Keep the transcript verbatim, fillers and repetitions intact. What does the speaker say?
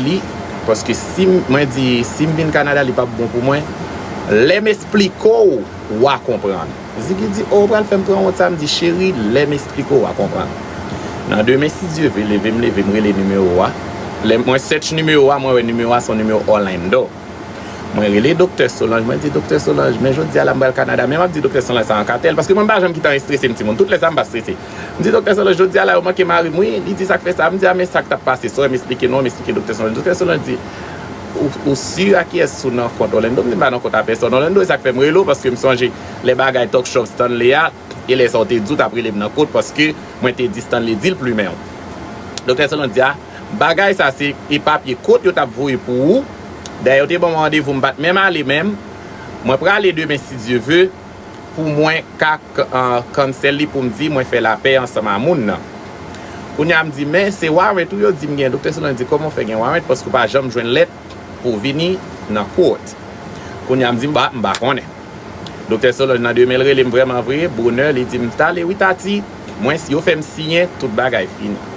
li, paske si m, mwen di, si m vin Kanada, li p ap bon pou mwen. Lè m esplike w, w a konprann. Ziggy di, oh, ou pral fè m pran wont sa? M di, cheri, lè m esplike w, w a konprann. Nan demen, si Dye ve, leve m leve, m rele nimewo a. Lè mwen search nimewo a, mwen wè nimewo a se yon nimewo Orlando. Mwen rele Doktè Solange, mwen di, Doktè Solange, men jodi a la m pral Kanada, men m ap di Doktè Solange sa an katèl, paske mwen m pa janm kite anyen strese m, timoun. Tout lè sa m pa strese. M di, Doktè Solange, jodi a la yo manke mari m, wi. Li di, sa k fè sa? M di, a men sa k t ap pase, sou wè m esplike nou, m esplike Doktè Solange. Doktè Solange di, ou, ou si a kiyès ou nan kont Orlando? M di, m pa nan kont a pèsòn Orlando, e sa k fè m rele w, paske m sonje lè bagay Talk Show Stanley a, e lè sa w te di w t ap rele m nan kont, paske mwen te di Stanley di l plimen w. Doktè Solange di, a, bagay sa se e papye kot yo t ap voye pou ou. Dayè, yo te ban m randevou, m pa t menm ale menm. Mwen prale demen, si Dye ve, pou mwen ka k-, an, cancel li, pou m di mwen fè lapè ansanm a moun nan. Kounye a, m di, men se warrant tou yo di m gen. Doktè Solange di, kòman w fè gen warrant? Paske w pa janm jwenn lèt pou w vini nan court. Kounye a, m di, m pa, m pa konnen. Doktè Solange nan demen, l rele m vrèman vre, bonè, li di m, t ale wi, Tati. Mwen, yo fè m siyen, tout bagay fini.